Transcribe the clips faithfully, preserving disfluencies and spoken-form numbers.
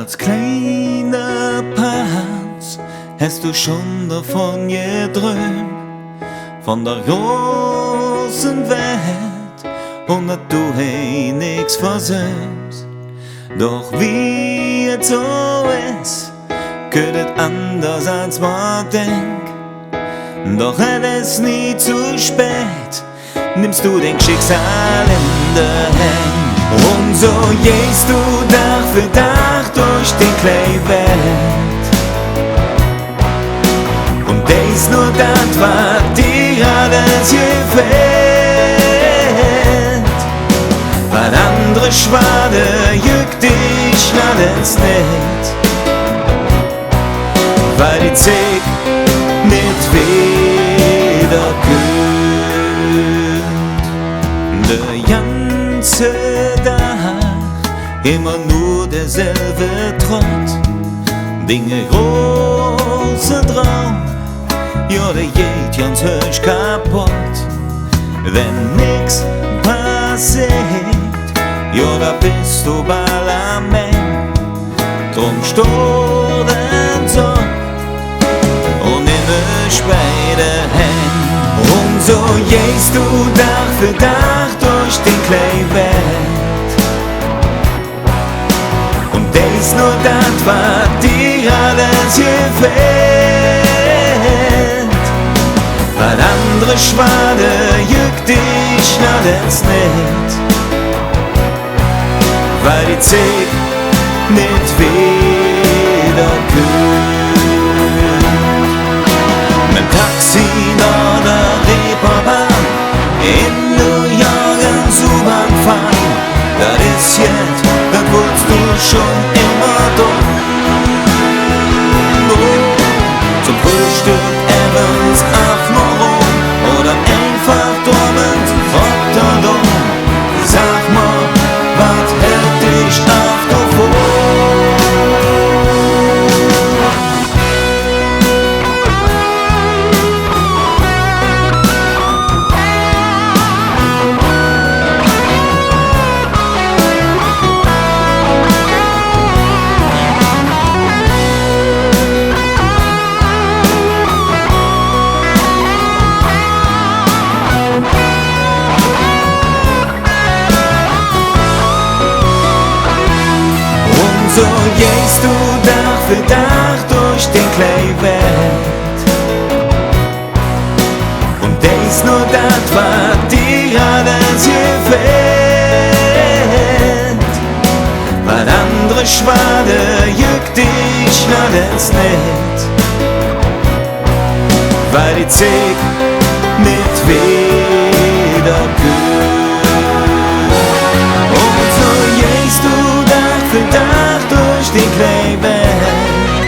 Als kleiner Pans häs do schon dovun gedrömp, vun der große Welt, un dat do hee nix versöms. Doch wie et su es, kütt et anders, als mer denk. Doch et es nie zo spät, nimms do ding Schicksal en de Häng. Un su geihs do Dag för Dag durch de klei Welt un deis nor dat, wat dir alles gefällt. Wat andere schwaade, jück dich alles nit, weil die Zigg nit widder kütt. De ganze Dag immer nor derselve Trott. Dinge große Draum, jo, dä geiht ganz höösch kapodd. Wann nix passeet, jo, do bes do bal am Eng. Drum steh dann op un nimm dich bei de Häng. Un su geihs do Dag för Dag durch de klei Welt un deis nor dat, wat dir alles gefällt. Wat andere schwaade, jück dich alles nit, weil die Zigg nit widder kütt. Mem Taxi nor der Reeperbahn, en New York en S-Bahn fahr, dat es jet, dat wollts do schon immer donn. Zom Fröhstöck evvens Aafmaron oder einfach dröm en Rotterdam. Sag mer, wat hält dich av dovun? Un su geihs do Dag för Dag durch de klei Welt un deis nor dat, wat dir alles gefällt. Wat andere schwaade, jück dich alles nit, weil die Zigg nit widder kütt. Un su geihs do Dag för Dag durch de klei Welt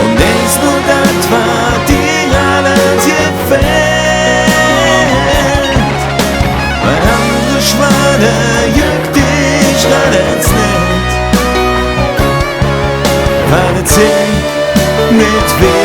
un deis nor dat, wat dir alles gefällt. Wat andere schwaade, jück dich alles nit, weil die Zigg nit widder